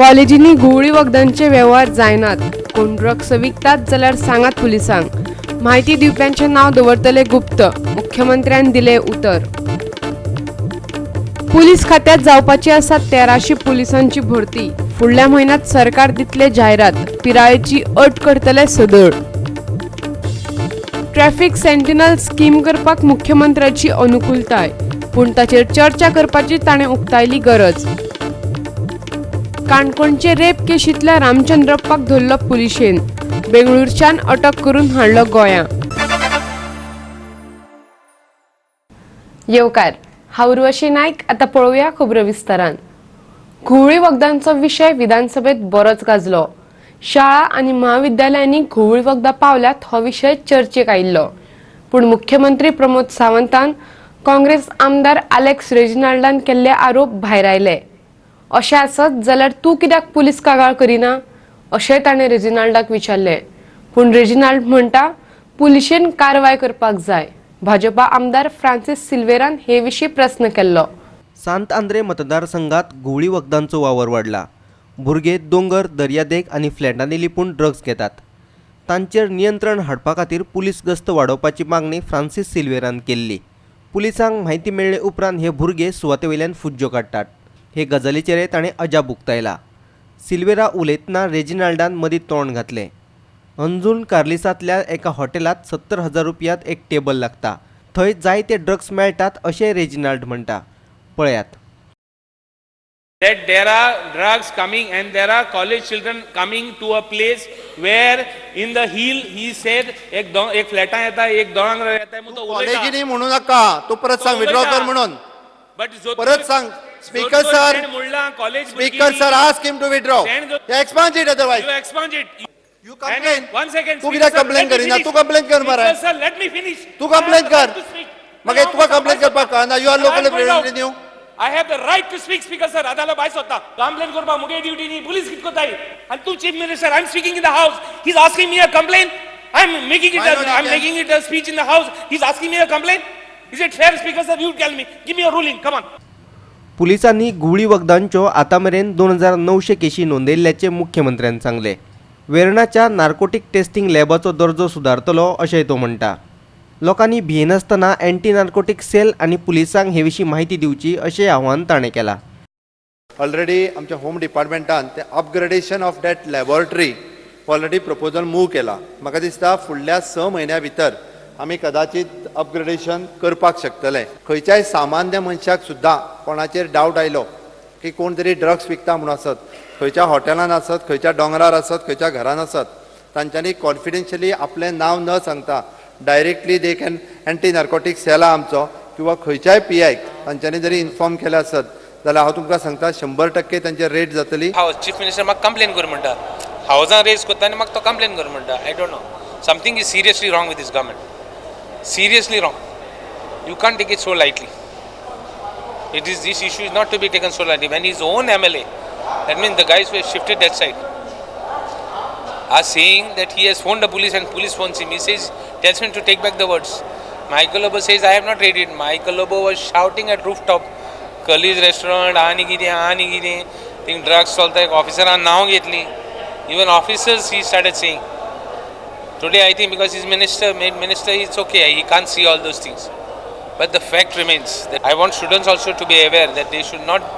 कॉलेजींनी घुंवळी वखदांचे वेव्हार जायनात. कोण ड्रग्स विकतात जाल्यार सांगात पुलिसांक. म्हायती दिवप्यांचें नांव दवरतले गुप्त, मुख्यमंत्र्यान दिलें उतर. पुलीस खात्यात जावपाची आसा 1300 पुलिसांची भरती. फुडल्या म्हयन्यात सरकार दितले जायरात. पिरायेची अट करतले सदळ. ट्रॅफिक सेंटिनल स्कीम करपाक मुख्यमंत्र्याची अनुकूलताय, पूण ताचेर चर्चा करपाची ताणें उक्तायली गरज. काणकोणचे रेप केशींतल्या रामचंद्रप्पाक धरलो पुलिशेन. बेंगळुरच्यान अटक करून हाडलो गोंयां. येवकार, हांव उर्वशी नायक. आतां पळोवया खबरो विस्तारान. घुंवळी वखदांचो विशय विधानसभेत बरोच गाजलो. शाळा आनी महाविद्यालयांनी घुंवळी वखदां पावल्यात हो विशय चर्चेक आयिल्लो. पूण मुख्यमंत्री प्रमोद सावंतान काँग्रेस आमदार आलेक्स रेजिनाल्डान केल्ले आरोप भायरायले. अशें आसत जाल्यार तूं कित्याक पुलीस कागाळ करिना, अशेंय ताणें रेजिनाल्डाक विचारलें. पूण रेजिनाल्ड म्हणटा, पुलिशेन कारवाय करपाक जाय. भाजपा आमदार फ्रांसीस सिल्वेरान हे विशीं प्रस्न केल्लो. सांत आंद्रे मतदारसंघात घुंवळी वखदांचो वावर वाडला. भुरगे दोंगर, दर्यादेग आनी फ्लॅटांनी लिपून ड्रग्स घेतात. तांचेर नियंत्रण हाडपा खातीर पुलीस गस्त वाडोवपाची मागणी फ्रांसीस सिल्वेरान केल्ली. पुलिसांक म्हायती मेळ्ळे उपरांत हे भुरगे सुवाते वयल्यान फुज्जो काडटात. हे गजालीचेरय ताणें अजाप उक्तायला. सिल्वेरा उलयतना रेजिनाल्डान मदीं तोंड घातलें. अंजून कार्लिसांतल्या एका हॉटेलांत 70,000 रुपयांत एक टेबल लागता. थंय जायते ड्रग्स मेळटात अशें रेजिनाल्ड म्हणटा. पळयात. That there are drugs coming and there are college children coming to a place where in the hill, he said, एक फ्लॅटां येता, एक दोंगर येता म्हणून तो उलयता. कॉलेजीनी म्हणू नाका. तूं परत सांग, विड्रॉ कर म्हणून. But परत सांग. Speaker sir, म्हणला college Speaker sir, ask him to withdraw. Expunge it otherwise. You expunge it. You complain. One second. तूं कित्याक कंप्लेन करिना? तूं कंप्लेन कर मरे. Sir, let me finish. तूं कंप्लेन कर. मागीर तुका कंप्लेन करपाक कळना? You are local revenue. I have the right to speak, Speaker sir. आतां भायर सोदता. कंप्लेन करपाक मुगे ड्युटी न्ही. पुलीस कित करताय? आनी तूं Chief Minister, I am speaking in the house. He is asking me a complaint. I am making it Why not you I am can? Making it a speech in the house. He is asking me a complaint. Is it fair, Speaker sir? You tell me. Give me a ruling. Come on. पुलिसांनी घुंवळी वखदांच्यो आतां मेरेन 2900 केशी नोंदयल्ल्याचें मुख्यमंत्र्यान सांगलें. वेर्णाच्या narcotic testing लॅबाचो दर्जो सुदारतलो अशेंय तो म्हणटा. लोकांनी भियेनासतना अँटी नार्कोटीक सेल आनी पुलिसांक हे विशीं म्हायती दिवची अशें आवाहन ताणें केलां. ऑलरेडी आमच्या होम डिपार्टमेंटान ते upgradation of that laboratory already proposal move केला. म्हाका दिसता फुडल्या 6 म्हयन्या भितर आमी कदाचित अपग्रेडेशन करपाक शकतले. खंयच्याय सामान्य मनशाक सुद्दां कोणाचेर डावट आयलो की कोण तरी ड्रग्स विकता म्हणून आसत, खंयच्या हॉटेलान आसत, खंयच्या दोंगरार आसत, खंयच्या घरान आसत, तांच्यांनी कॉन्फिडेन्शियली आपलें नांव न सांगता directly they can anti narcotic सेला आमचो किंवा खंयच्याय पीआयक तांच्यांनी जरी इन्फॉर्म केलें आसत जाल्यार हांव तुमकां सांगता, 100% तांचेर रेड जातली. हावज चीफ मिनिस्टर म्हाका कंप्लेन कर म्हणटा. हावजान रेज करता आनी म्हाका तो कंप्लेन कर म्हणटा. I don't know, something is seriously wrong with this government, seriously wrong. You can't take it so lightly. It is this issue is not to be taken so lightly. When his own MLA, that means the guys were shifted that side, are saying that he has phoned the police and police phones him. He says, tells him to take back the words. Michael Lobo says, "I have not read it." Michael Lobo was shouting at rooftop, Cully's restaurant, आनी कितें आनी कितें, thing drugs चलता. एक ऑफिसरान नांव घेतली. Even officers he started saying. Today I think because he's minister, made minister, it's okay. He can't see all those things. But the fact remains that I want students also to be aware that they should not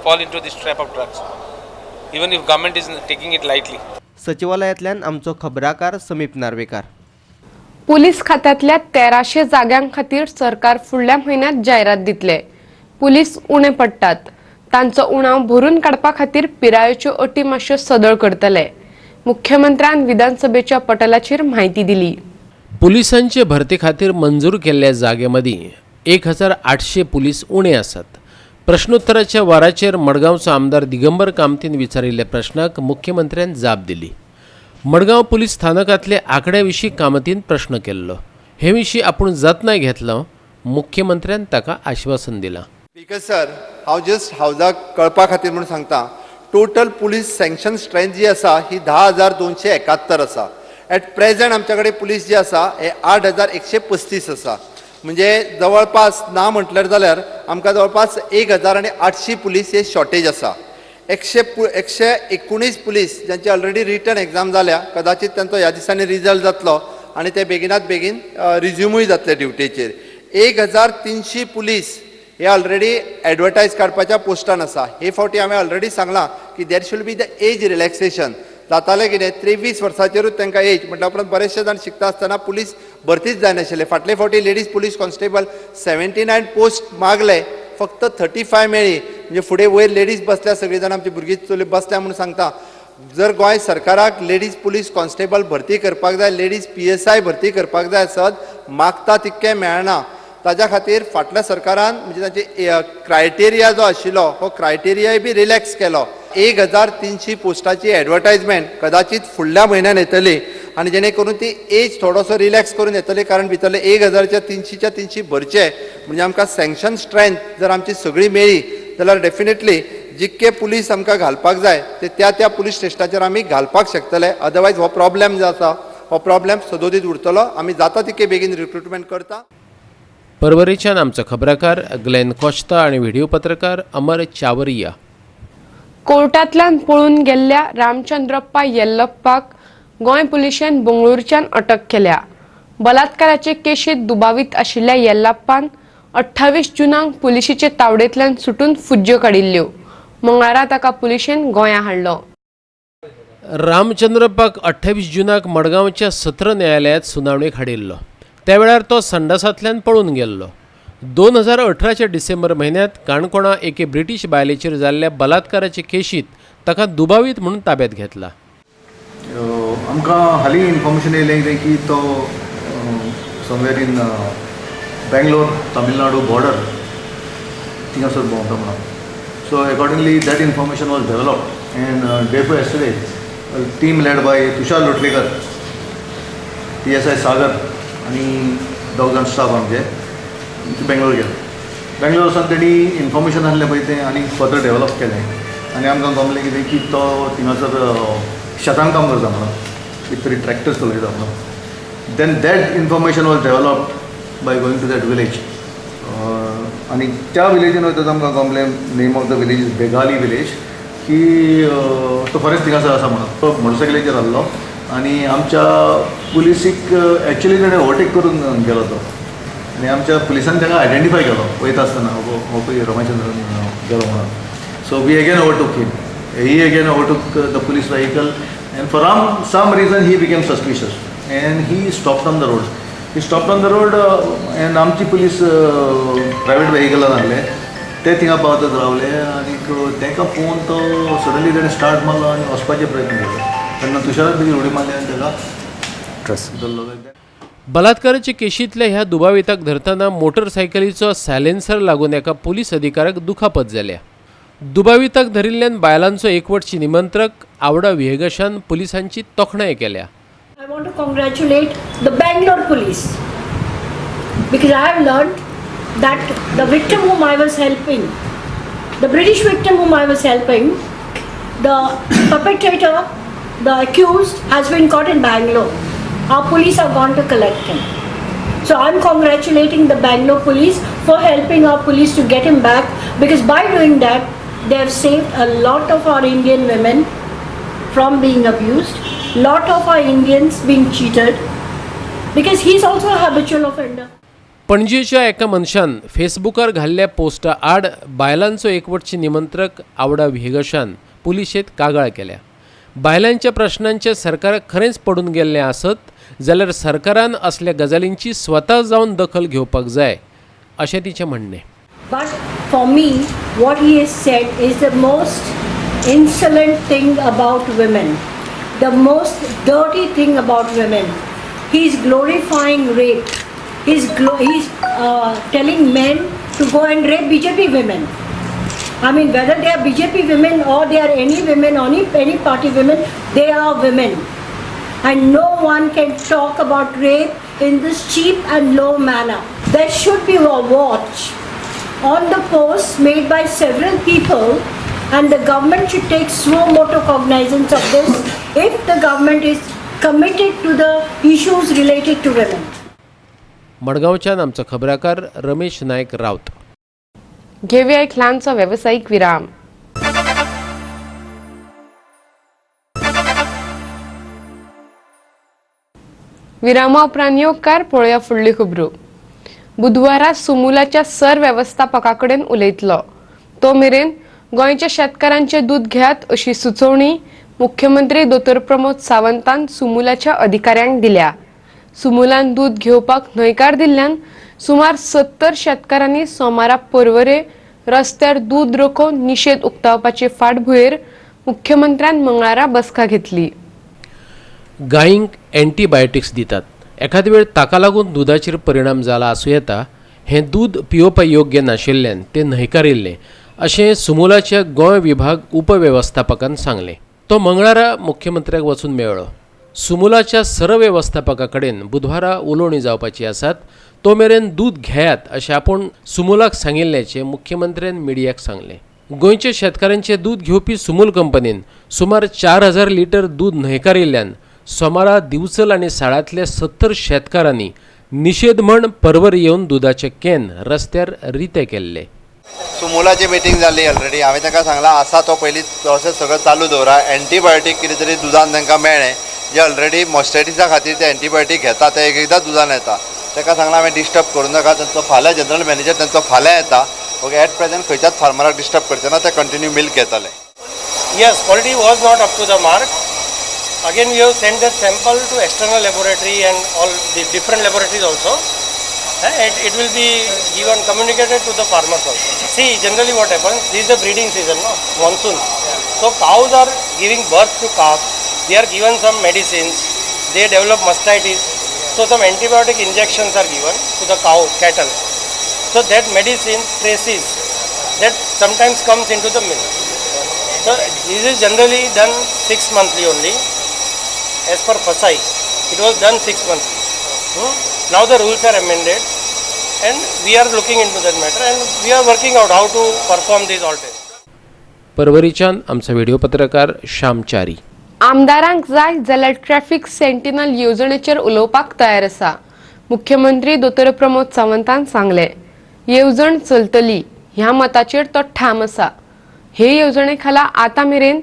fall into this trap of drugs, even if government is taking it lightly. सचिवालयांतल्यान आमचो खबराकार समीप Narvekar. Police खात्यांतल्या 1300 जाग्यां खातीर सरकार फुडल्या म्हयन्यात जायरात दितले. Police उणे पडटात, तांचो उणाव भरून काडपा खातीर पिरायेच्यो अटी मातश्यो सदळ करतले. मुख्यमंत्र्यान विधानसभेच्या पटलाचेर म्हायती दिली. पुलिसांचे भरती खातीर मंजूर केल्ल्या जागे मदीं 1800 पुलीस उणे आसात. प्रश्नोत्तराच्या वराचेर मडगांवचो आमदार दिगंबर कामतीन विचारिल्ल्या प्रश्नाक मुख्यमंत्र्यान जाप दिली. मडगांव पुलीस स्थानकांतले आंकड्या विशीं कामतीन प्रश्न केल्लो. हे विशीं आपूण जतनाय घेतलो. मुख्यमंत्र्यान ताका आश्वासन दिलां. स्पीकर सर, हांव जस्ट हावजाक कळपा खातीर म्हणून सांगता, टोटल पुलीस सँक्शन स्ट्रेंथ जी आसा ही 10,271 आसा. एट प्रेझेंट आमच्या कडेन पुलीस जे आसा हे 8135 आसा. म्हणजे जवळपास ना म्हटल्यार जाल्यार आमकां जवळपास 1800 पुलीस हे शॉर्टेज आसा. 119 पुलीस ज्यांची ऑलरेडी रिटन एक्झाम जाल्या, कदाचित तांचो ह्या दिसांनी रिजल्ट जातलो आनी ते बेगिनात बेगीन रिज्युमूय जातले ड्युटेचेर. 1300 पुलीस हे ऑलरेडी एडवर्टायज काडपाच्या पोस्टान आसा. हे फावटी हांवें ऑलरेडी सांगलां की there should be the age relaxation. जातालें कितें, 23 वर्साचेरूच तांकां एज म्हटल्या उपरांत बरेचशे जाण शिकता आसतना पुलीस भरतीच जायनाशिल्ले. फाटले फावटी ladies police constable 79 post मागले, फक्त 35 मेळ्ळी. म्हणजे फुडें वयर लेडीज बसल्या, सगळीं जाणां आमची भुरगीं चली बसल्या म्हणून सांगता, जर गोंय सरकाराक लेडीज पुलीस कॉन्स्टेबल भरती करपाक जाय, लेडीज पीएसआय भरती करपाक जाय आसत, मागता तितकें मेळना. ताज्या खातीर फाटल्या सरकारान म्हणजे तांचे क्रायटेरिया जो आशिल्लो हो क्रायटेरियाय बी रिलॅक्स केलो. 1300 पोस्टाची एडवर्टायजमेंट कदाचित फुडल्या म्हयन्यान येतली आनी जेणे करून ती एज थोडोसो रिलॅक्स करून येतली, कारण भितरले 1000च्या 300च्या 300 भरचे म्हणजे आमकां सँक्शन स्ट्रेंथ जर आमची सगळी मेळ्ळी जाल्यार डेफिनेटली जितके पुलीस आमकां घालपाक जाय ते त्या त्या पुलीस स्टेशनाचेर आमी घालपाक शकतले. अदरवायज हो प्रॉब्लेम जो आसा हो प्रॉब्लेम सदोदीत उरतलो. आमी जाता तितके बेगीन रिक्रुटमेंट करता. परवरीच्यान आमचो खबराकार ग्लेन कोश्ता आनी व्हिडिओ पत्रकार अमर चावरिया. कोर्टांतल्यान पळून गेल्ल्या रामचंद्रप्पा येल्लप्पाक गोंय पुलिशेन बंगळुरूच्यान अटक केल्या. बलात्काराचे केशीत दुबावीत आशिल्ल्या येल्लप्पान 28 जुनाक पुलिशेचे तावडेंतल्यान सुटून फुज्ज्यो काडिल्ल्यो. मंगळारा ताका पुलिशेन गोंया हाडलो. रामचंद्रप्पाक 28 जुनाक मडगांवच्या सत्र न्यायालयांत सुनावणेक हाडिल्लो. त्या वेळार तो संडासांतल्यान पळून गेल्लो. 2018च्या डिसेंबर म्हयन्यांत काणकोणा एके ब्रिटीश बायलेचेर जाल्ल्या बलात्काराचे केशीत ताका दुबावीत म्हणून ताब्यात घेतला. आमकां हालीं इन्फॉर्मेशन येयलें कितें की तो somewhere in Bangalore Tamil Nadu border थिंगासर भोंवता म्हणून. So accordingly that information was developed and day before yesterday team led by Tushar Lotlikar, PSI Sagar आनी दोग जाण स्टाफ आमचे बेंगलोर गेले. बेंगलोर वचून तेणी इन्फॉर्मेशन आसलें पळय तें आनी फर्दर डेवलप केलें आनी आमकां गमलें कितें की तो थिंगासर शेतान काम करता म्हणून, कितें तरी ट्रॅक्टर चलयता म्हणून. Then that information was developed by going to that village आनी त्या विलेजीन वयताच आमकां गमलें, name of the village is Begali village, की तो खरेंच थिंगासर आसा म्हणून. तो मोटरसायकलीचेर आसलो आनी आमच्या पुलिसीक एक्चुली तेणें ओवरटेक करून गेलो तो आनी आमच्या पुलिसान ताका आयडेंटिफाय केलो वयता आसतना, हो हो पळय रमाचंद्रन गेलो म्हणून. So we again overtook him, he again overtook the police vehicle and for some reason he became suspicious and he stopped on the road. He stopped on the road and आमची police private व्हेकलान आहले, ते थिंगा पावतच रावले आनीक तांकां पळोवन तो सडनली तेणें स्टार्ट मारलो आनी वचपाचे प्रयत्न केलो. तेन्ना तुषारान ताजी उडी मारली आनी ताका धरलो. बलात्काराचे केशींतल्या ह्या दुबाविताक धरतना मोटरसायकलीचो सायलेन्सर लागून एका पोलीस अधिकाऱ्याक दुखापत जाल्या. दुबाविताक धरिल्ल्यान बायलांचो एकवटची निमंत्रक आवडा विहेगशान पुलिसांची तोखणाय केल्या. I want to congratulate the Bangalore police because I have learned that the victim whom I was helping, the British victim whom I was helping, the perpetrator, the accused, has been caught in Bangalore. Our police have gone to collect him. So I'm congratulating the Bangalore police for helping our police to get him back, because by doing that, they have saved a lot of our Indian women from being abused, lot of our Indians being cheated, because he's also a habitual offender. पणजेच्या एका मनशान फेसबुकार घाल्ल्या पोस्टा आड बायलांचो एकवटची निमंत्रक आवडा विहेगशान पुलिशेंत कागाळ केल्या. बायलांच्या प्रश्नांचें सरकाराक खरेंच पडून गेल्लें आसत जाल्यार सरकारान असल्या गजालींची स्वता जावन दखल घेवपाक जाय अशें तिचें म्हणणें. But for me, what he has said is the most insolent thing about women, the most dirty thing about women. He's glorifying rape. He's telling men to go and rape BJP women. I mean, whether they are BJP women or they are any women, any party women, they are women. And no one can talk about rape in this cheap and low manner. There should be a watch on the posts made by several people, and the government should take suo moto cognizance of this if the government is committed to the issues related to women. मडगांवच्यान आमचो खबराकार रमेश नायक रावत. घेऊया एक ल्हानसो वेवसायीक विराम. विरामा उपरांत येवकार पळोवया फुडली खबरो. बुधवारा सुमुलाच्या सर वेवस्थापका कडेन उलयतलो. तो मेरेन गोंयच्या शेतकारांचें दूद घेयात अशी सुचोवणी मुख्यमंत्री दोतोर प्रमोद सावंतान सुमुलाच्या अधिकाऱ्यांक दिल्या. सुमुलान दूद घेवपाक न्हयकार दिल्ल्यान सुमार 70 शेतकारांनी सोमारा पर्वरे रस्त्यार दूद रकोवन निशेध उक्तावपाचे फाटभुंयेर मुख्यमंत्र्यान मंगळारा बसका घेतली. गायींक एंटीबायोटिक्स दितात. एखादे वेळ ताका लागून दुदाचेर परिणाम जाला आसूं येता. हें दूद पियोवपा योग्य नाशिल्ल्यान तें न्हयकारिल्लें अशें सुमुलाच्या गोंय विभाग उपवेवस्थापकान सांगलें. तो मंगळारा मुख्यमंत्र्याक वचून मेळ्ळो. सुमुलाच्या सरवेवस्थापका कडेन बुधवारा उलोवणी जावपाची आसात. तो मेरेन दूद घेयात अशें आपूण सुमुलाक सांगिल्ल्याचें मुख्यमंत्र्यान मिडियाक सांगलें. गोंयच्या शेतकारांचें दूद घेवपी सुमूल कंपनीन सुमार 4000 लिटर दूद न्हयकारिल्ल्यान सोमारा दिवचल आनी साळांतल्या 70 शेतकारांनी निशेध म्हण पर्वर येवन दुदाचे can रस्त्यार रिते केल्ले. सुमुलाची मिटींग जाली ऑलरेडी. हांवें तांकां सांगलां आसा तो पयलीं प्रोसेस सगळो चालू दवरा. एंटीबायोटीक कितें तरी दुदान तांकां मेळ्ळें, जे ऑलरेडी मॉस्टायटिसा खातीर ते एंटीबायोटीक घेता ते एक एकदां दुदान येता. ताका सांगलां हांवें डिस्टर्ब करूं नाका. तांचो फाल्यां जनरल मॅनेजर तांचो फाल्यां येता. ओके, एट प्रेझेंट खंयच्याच फार्मराक डिस्टर्ब करचे ना, ते कंटिन्यू मिल्क घेतले. Yes, quality was not up to the mark. Again, we have sent that sample to external laboratory and all the different laboratories also. It will be given, communicated to the farmers also. See, generally what happens, this is the breeding season, no? Monsoon. So cows are giving birth to calves. They are given some medicines. They develop mastitis. So some antibiotic injections are given to the cow, cattle. So that medicine traces that sometimes comes into the milk. So this is generally done 6 monthly only. As per FSSAI, it was done 6 monthly. Now the rules are amended and we are looking into that matter and we are working out how to perform these all tests. परवरीच्यान आमचा video पत्रकार श्याम च्यारी. आमदारांक जाय जाल्यार traffic sentinel येवजणेचेर उलोवपाक तयार आसा, मुख्यमंत्री दोतोर प्रमोद सावंतान सांगलें. येवजण चलतली ह्या मताचेर तो ठाम आसा. हे येवजणे खाला आतां मेरेन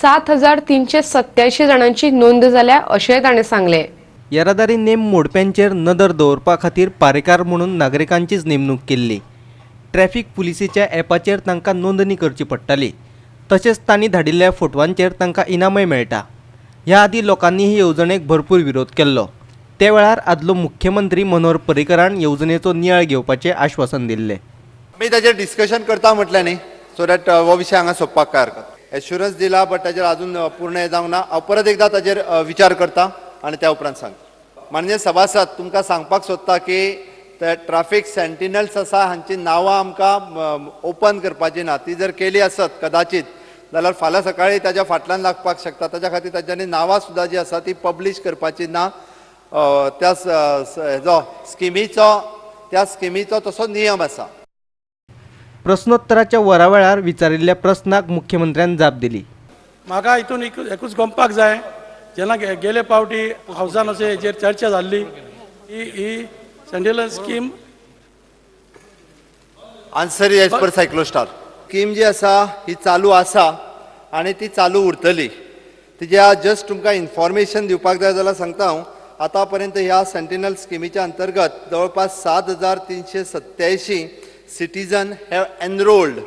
7387 जाणांची नोंद जाल्या अशेंय ताणें सांगलें. येरादारी नेम मोडप्यांचेर नदर दवरपा खातीर पारेकार म्हणून नागरिकांचीच नेमणूक केल्ली. ट्रॅफिक पुलिसेच्या ॲपाचेर तांकां नोंदणी करची पडटाली. तशेंच तांणी धाडिल्ल्या फोटवांचेर तांकां इनामय मेळटा. ह्या आदीं लोकांनी ही येवजणेक भरपूर विरोध केल्लो. ते वेळार आदलो मुख्यमंत्री मनोहर पर्रीकरान येवजणेचो नियाळ घेवपाचें आश्वासन दिल्लें. आमी ताजेर डिस्कशन करता म्हटलें न्ही, सो that हो विशय हांगा सोंपपाक काय हरकत. एश्युरन्स दिला बट ताजेर अजून पूर्ण हें जावंक ना. हांव परत एकदां ताजेर विचार करता आनी त्या उपरांत सांगता. माननीय सभासद, तुमकां सांगपाक सोदता की ते ट्राफीक सेंटिनल्स आसा हांची नांवां आमकां ओपन करपाची ना. ती जर केली आसत कदाचीत जाल्यार फाल्यां सकाळीं ताज्या फाटल्यान लागपाक शकता. ताज्या खातीर तांच्यांनी नांवां सुद्दां जी आसा ती पब्लीश करपाची ना. त्या हेजो स्किमीचो, त्या स्किमीचो तसो नियम आसा. प्रश्नोत्तराच्या वरा वेळार विचारिल्ल्या प्रस्नाक मुख्यमंत्र्यान जाप दिली. म्हाका हितून एकूच गमपाक जाय, जेन्ना गेले पावटी हावसान अशें हेजेर चर्चा जाल्ली ही ही sentinel scheme. Answer is as per cyclostyle. Scheme जी आसा ही चालू आसा आनी ती चालू उरतली. तिज्या जस्ट तुमकां इन्फॉर्मेशन दिवपाक जाय जाल्यार सांगता हांव. आतां पर्यंत ह्या सेंटिनल स्किमीच्या अंतर्गत जवळपास 7387 citizen have enrolled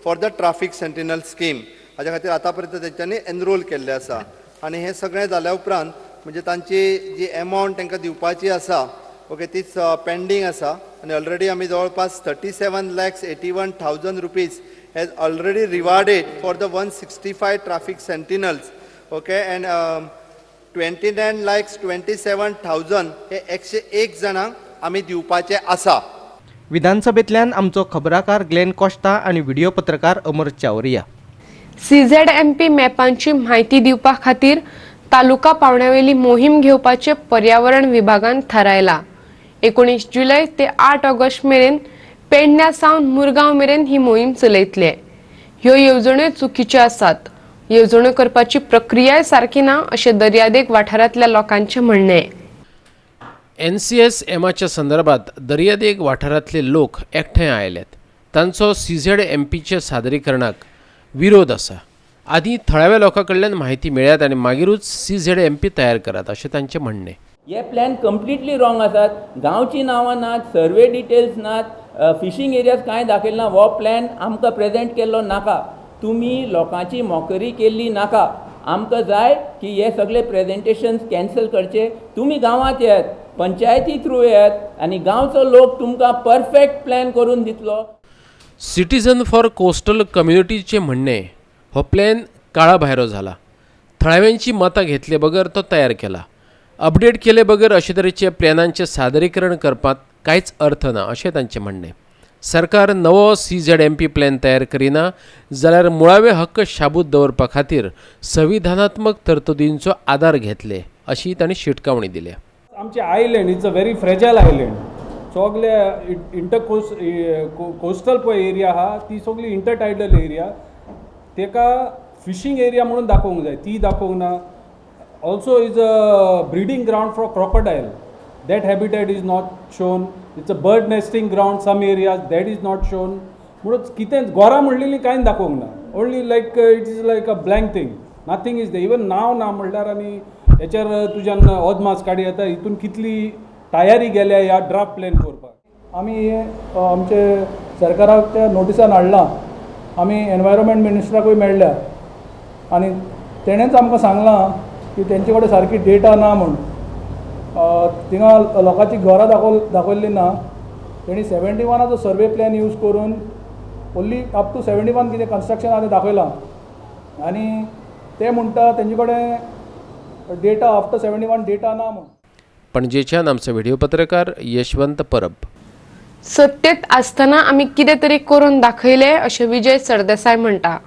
for the traffic sentinel scheme. हाज्या खातीर आतां पर्यंत तेंच्यांनी एनरोल केल्लें आसा. आनी हें सगळें जाल्या उपरांत म्हणजे तांची जी एमावंट तांकां दिवपाची आसा, ओके, तीच पेंडींग आसा. आनी ऑलरेडी आमी जवळपास 37,81,000 rupees has already rewarded for the 165 traffic sentinels. Okay, and 29,27,000 हे 101 जाणांक आमी दिवपाचे आसा. विधानसभेंतल्यान आमचो खबराकार ग्लेन कोश्ता आनी व्हिडिओ पत्रकार अमर चावरिया. CZMP मॅपांची म्हायती दिवपा खातीर तालुका पावंड्यावेली मोहीम घेवपाचे पर्यावरण विभागान थारायला. 19 जुलय ते 8 ऑगस्ट मेरेन पेडण्या सावन मुरगांव मेरेन ही मोहीम चलयतले. ह्यो येवजण्यो चुकीच्यो आसात. येवजण्यो करपाची प्रक्रियाय सारकी ना अशें दर्यादेग वाठारांतल्या लोकांचें म्हणणें. NCS एमाच्या संदर्भात दर्यादेग वाठारांतले लोक एकठांय आयल्यात. तांचो CZMPच्या सादरीकरणाक विरोध आसा. आदीं थळाव्या लोकां कडल्यान म्हायती मेळयात आनी मागीरूच CZMP तयार करात अशें तांचें म्हणणें. हे प्लॅन कंप्लिटली रॉंग आसात. गांवची नांवां नात, सर्वे डिटेल्स नात, फिशींग एरियाज कांय दाखयलें ना. हो प्लॅन आमकां प्रेजेंट केल्लो नाका. तुमी लोकांची मोकरी केल्ली नाका. आमकां जाय की हे सगळे प्रेजेंटेशन्स कॅन्सल करचे. तुमी गांवांत येयात, पंचायती थ्रू येयात आनी गांवचो लोक तुमकां परफेक्ट प्लॅन करून दितलो. सिटीजन फॉर कोस्टल कम्युनिटीचें म्हणणें हो प्लॅन काळाभायरो जाला. थळाव्यांची मतां घेतले बगर तो तयार केला. अपडेट केले बगर अशे तरेचे प्लॅनांचें सादरीकरण करपांत कांयच अर्थ ना अशें तांचें म्हणणें. सरकार नवो CZMP plan तयार करिना जाल्यार मुळावे हक्क शाबूत दवरपा खातीर संविधानात्मक तरतुदींचो आदार घेतले अशी तांणी शिटकावणी दिल्या. आमचे island it's a very fragile island. सगळे इंटरकोस्ट कोस्टल पळय एरिया आहा ती सगळी इंटरटायडल एरिया, तेका फिशींग एरिया म्हणून दाखोवंक जाय, ती दाखोवंक ना. Also is a breeding ground for crocodile, that habitat is not shown. It's a bird nesting ground some areas, that is not shown. म्हणून कितें गोरां म्हणलेली कांय दाखोवंक ना. Only like it is like a blank thing, nothing is there. Even नांव ना म्हणल्यार आनी हेचेर तुज्यान अदमास काडी येता हितून कितली तयारी गेल्या ह्या ड्राफ्ट प्लॅन करपाक. आमी आमचे सरकाराक त्या नोटिसान हाडलां, आमी एनवायरमेंट मिनिस्टराकूय मेळ्ळ्या आनी तेणेंच आमकां सांगलां की तेंचे कडेन सारकी डेटा ना म्हूण. थिंगा लोकांची घरां दाखयल्ली ना. तेणी 71 सर्वे प्लॅन यूज करून ओन्ली अप टू 71 कितें कन्स्ट्रक्शन आहा तें दाखयलां आनी ते म्हणटा तेंचे कडेन डेटा आफ्टर 71 डेटा ना म्हूण. पणजेच्यान आमचो व्हिडिओ पत्रकार यशवंत परब. सत्तेत आसतना आमी कितें तरी करून दाखयलें अशें विजय सरदेसाय म्हणटा.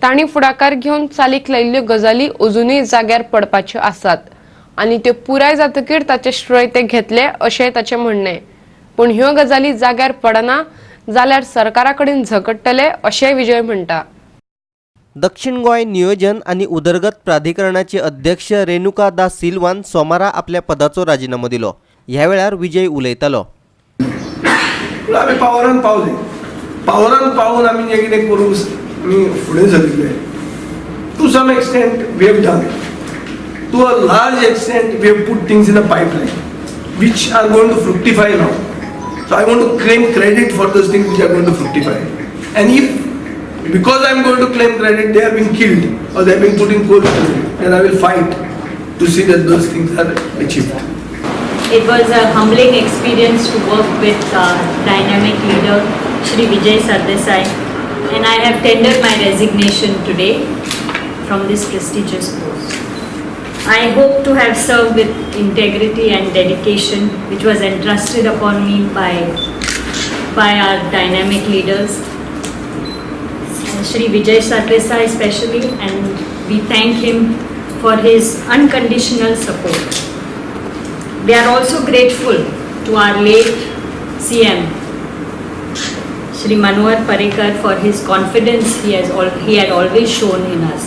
तांणी फुडाकार घेवन चालीक लायिल्ल्यो गजाली अजुनूय जाग्यार पडपाच्यो आसात आनी त्यो पुराय जातकीर ताचें श्रेय ते घेतले अशें ताचें म्हणणें. पूण ह्यो गजाली जाग्यार पडना जाल्यार सरकारा कडेन झगडटले अशेंय विजय म्हणटा. दक्षिण गोंय नियोजन आनी उदरगत प्राधिकरणाचे अध्यक्ष रेणुका दास सिल्वान सोमारा आपल्या पदाचो राजिनामो दिलो. ह्या वेळार विजय उलयतालो. आमी पावरान पावले, पावरान पावून आमी जें कितें करूंक आमी फुडें सरिल्ले. To some extent we have done, to a large extent we have put things in a pipeline which are going to fructify now. So I want to claim credit for those things which are going to fructify. And if because I am going to claim credit they are being killed or they are being put in court, then I will fight to see that those things are achieved. It was a humbling experience to work with dynamic leader Shri Vijay Sardesai, and I have tendered my resignation today from this prestigious post. I hope to have served with integrity and dedication which was entrusted upon me by our dynamic leaders, Shri Vijay Sardesai especially, and we thank him for his unconditional support. We are also grateful to our late CM, Shri Manohar Parrikar, for his confidence he had always shown in us.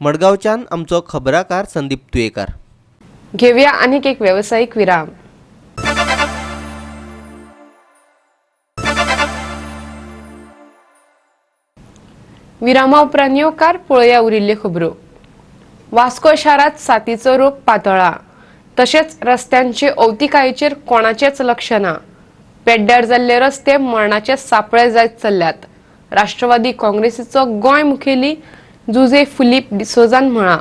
मडगांवच्यान आमचो खबराकार संदीप तुयेकार. घेऊया आणखी एक व्यावसायिक विराम. विरामा उपरांत येवकार पळोवया उरिल्ल्यो खबरो. वास्को शारांत साथीचो रोग पातळ्ळा, तशेंच रस्त्यांचे अवतिकायेचेर कोणाचेंच लक्ष ना. पेड्ड्यार जाल्ले रस्ते मरणाचे सापळे जायत चल्ल्यात. राष्ट्रवादी काँग्रेसीचो गोंय मुखेली जुझे फिलीप डिसोजान म्हळां,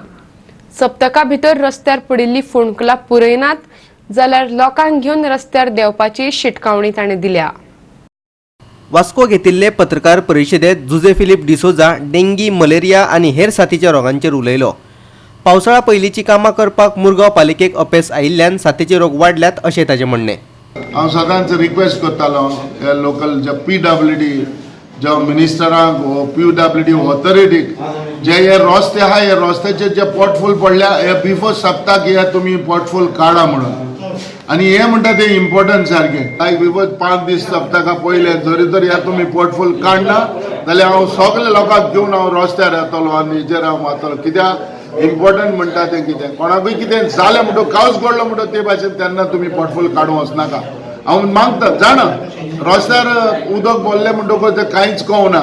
सप्तका भितर रस्त्यार पडिल्ली फोंडकुलां पुरयनात जाल्यार लोकांक घेवन रस्त्यार देंवपाची शिटकावणी ताणें दिल्या. वास्को घेतिल्ले पत्रकार परिशदेत जुझे फिलीप डिसोजा डेंगी, मलेरिया आनी हेर साथीच्या रोगांचेर उलयलो. पावसाळा पयलींची कामां करपाक मुरगांव पालिकेक अपेस आयिल्ल्यान साथीचे रोग वाडल्यात अशें ताचें म्हणणें. हांव सदांच रिक्वेस्ट करतालो हे लोकल जे PWD जावं मिनिस्टरांक वो PWD ऑथॉरिटीक, जे हे रस्ते आहा हे रस्त्याचे जे पोटफोल पडल्या हे बिफोर सप्ताक हे तुमी पोटफोल काडा म्हणून. आनी हे म्हणटा ते इम्पॉर्टंट सारकें लायक बिफोर 5 दीस सप्तका पयले जरी तर हे तुमी पोटफोल काडना जाल्यार हांव सगळे लोकांक घेवन हांव रस्त्यार येतलो आनी हेजेर हांव वतलो. कित्याक इम्पॉर्टंट म्हणटा तें कितें कोणाकूय कितें जालें म्हणटो कावस घडलो म्हणटो ते भाशेन तेन्ना तुमी पोटफोल काडूंक वचनाका. हांव मागता जाणा रस्त्यार उदक भरलें म्हणटकच तें कांयच कळना,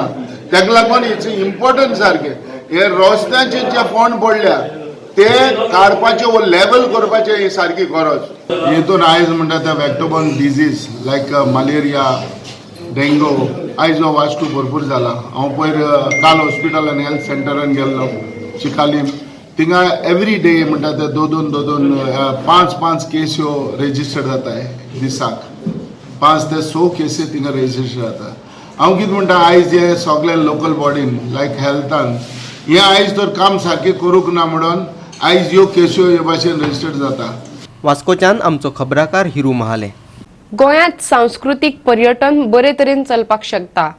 तेका लागून it's important सारकें हे रस्त्याचेर जे फोंड पडल्या ते ते काडपाचे वो लेवल करपाचे ही सारकी गरज. हेतून आयज म्हणटा ते vector borne disease like malaria, dengue आयज हो वास्टू भरपूर जाला. हांव पयर काल हॉस्पिटलान हेल्थ सेंटरान गेल्लो चिकालीम, थिंगा एवरी डे म्हणटा ते दोन दोन 5-5 केस ह्यो रेजिस्टर्ड जाता दिसाक, 5 ते 6 केसी थिंगा रेजिस्टर जाता. हांव कितें म्हणटा, आयज हे सगळे लोकल बॉडीन लायक हेल्थान हें आयज तर काम सारकें करूंक ना म्हणून आयज ह्यो केस्यो हे भाशेन रजिस्टर्ड जाता. वास्कोच्यान आमचो खबराकार हिरू महाले. गोंयांत सांस्कृतीक पर्यटन बरे तरेन चलपाक शकता.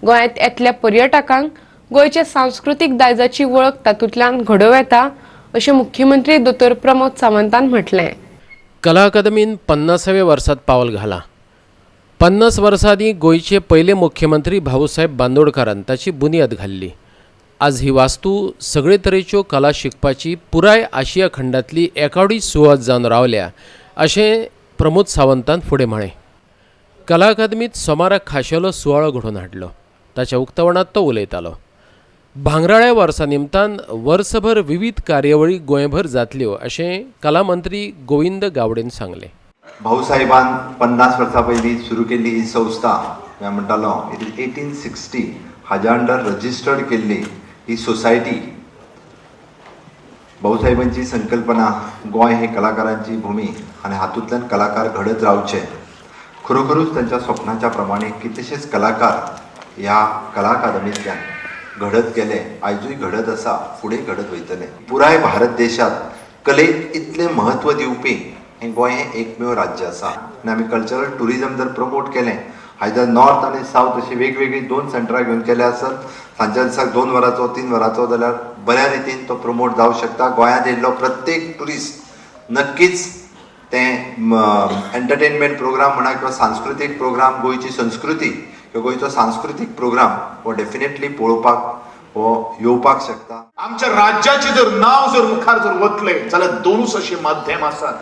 गोंयांत येतल्या पर्यटकांक गोंयच्या सांस्कृतीक दायजाची वळख तातूंतल्यान घडोवं येता अशें मुख्यमंत्री दोतोर प्रमोद सावंतान म्हटलें. कला अकादमीन 50व्या वर्सात पावल घालां. 50 वर्सां आदीं गोंयचे पयले मुख्यमंत्री भाऊसाहेब बांदोडकारान ताची बुन्याद घाल्ली. आज ही वास्तू सगळे तरेच्यो कला शिकपाची पुराय आशिया खंडांतली एकावडी सुवात जावन रावल्या अशें प्रमोद सावंतान फुडें म्हळें. कला अकादमींत सोमाराक खाशेलो सुवाळो घडोवन हाडलो. ताच्या उक्तावणांत तो उलयतालो. भांगराळ्या वर्सा निमतान वर्सभर विविध कार्यावळी गोंयभर जातल्यो अशें कला मंत्री गोविंद गावडेन सांगलें. भाऊसाहेबान 50 वर्सां पयलीं सुरू केल्ली ही संस्था, हांव म्हणटालो it is 1860 हाज्या अंडर रजिस्टर्ड केल्ली ही सोसायटी. भाऊसाहेबांची संकल्पना गोंय हे कलाकारांची भूमी आनी हातूंतल्यान कलाकार घडत रावचे. खरोखरूच तांच्या स्वप्नाच्या प्रमाणे कितलेशेच कलाकार ह्या कला अकादमींतल्यान घडत गेले, आयजूय घडत आसा, फुडें घडत वयतले. पुराय भारत देशांत कलेक इतलें म्हत्व दिवपी हें गोंय हें एकमेव राज्य आसा. आनी आमी कल्चरल ट्युरिजम जर प्रमोट केलें, आयज जर नॉर्थ आनी सावथ अशी वेगवेगळी 2 सेंटरां घेवन केल्या आसत, सांजच्या दिसाक 2 वरांचो 3 वरांचो जाल्यार बऱ्या रितीन तो प्रमोट जावंक शकता. गोंयांत येयल्लो प्रत्येक ट्युरिस्ट नक्कीच तें एंटरटेनमेंट प्रोग्राम म्हणा किंवा सांस्कृतीक प्रोग्राम, गोंयची संस्कृती किंवा गोंयचो सांस्कृतीक प्रोग्राम हो डेफिनेटली पळोवपाक हो येवपाक शकता. आमच्या राज्याचें जर नांव जर मुखार जर वतलें जाल्यार दोनूच अशें माध्यम आसात,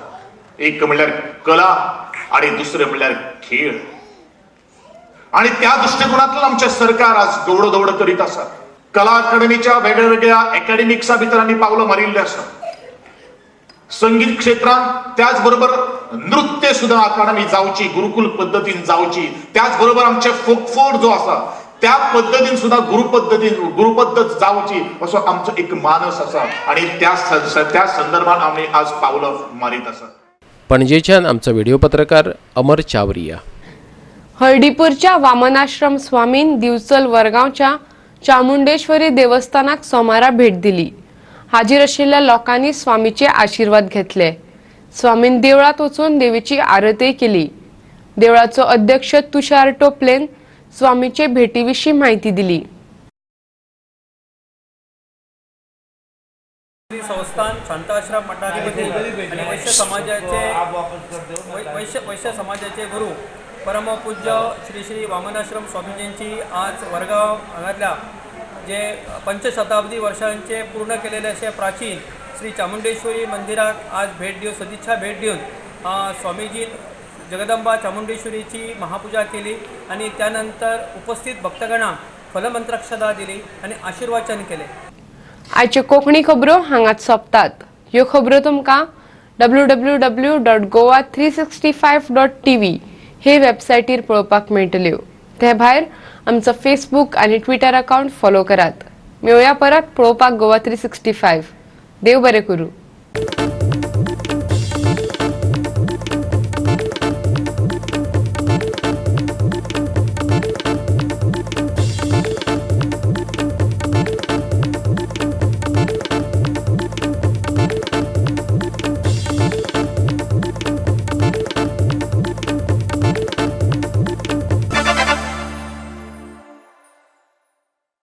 एक म्हणल्यार कला आनी दुसरें म्हणल्यार खेळ. आणि त्या दृष्टिकोनातून आमचें सरकार आज गवडो दवडो करीत आसा. कला अकादमीच्या वेगळ्या वेगळ्या एकॅडमिक्सा भितर आमी पावलां मारिल्लीं आसा. संगीत क्षेत्रांत, त्याच बरोबर नृत्य सुद्धा अकादमी जावची, गुरुकुल पद्दतीन जावची, त्याच बरोबर आमचे फोकफोर जो आसा त्या पद्दतीन सुद्धा गुरुपद्दत जावची असो आमचो एक मानस आसा आणि त्या संदर्भात आमी आज पावलां मारीत आसा. पणजेच्यान आमचो व्हिडिओ पत्रकार अमर चावरिया. हळदीपूरच्या वामनाश्रम स्वामीन दिवचल वरगांवच्या चामुंडेश्वरी देवस्थानाक सोमारा भेट दिली. हाजीर आशिल्ल्या लोकांनी स्वामीचे आशीर्वाद घेतले. स्वामीन देवळांत वचून देवीची आरतीय केली. देवळाचो अध्यक्ष तुषार टोपलेन स्वामीचे भेटी विशीं म्हायती दिली. संस्थान शांताश्रम मठाधिपती आनी वैश्य समाजाचे वैश्य समाजाचे गुरु परमपूज्य श्री श्री वामनाश्रम स्वामीजींची आज वरगांव हांगातल्या जे पंचशताब्दी वर्षांचे पूर्ण केलेले असे प्राचीन श्री चामुंडेश्वरी मंदिराक आज भेट दिवन सदिच्छा भेट दिवन स्वामीजीन जगदंबा चामुंडेश्वरीची महापूजा केली आणि त्यानंतर उपस्थित भक्तगणांक फलमंत्राक्षदा दिली आणि आशीर्वचन केले. आयच्यो कोंकणी खबरो हांगाच सोंपतात. ह्यो खबरो तुमकां www.goa365.tv हे वेबसायटीर पळोवपाक मेळटल्यो. ते भायर आमचो फेसबूक आनी ट्विटर अकाउंट फॉलो करात. मेळया परत पळोवपाक गोवा 365. देव बरें करूं.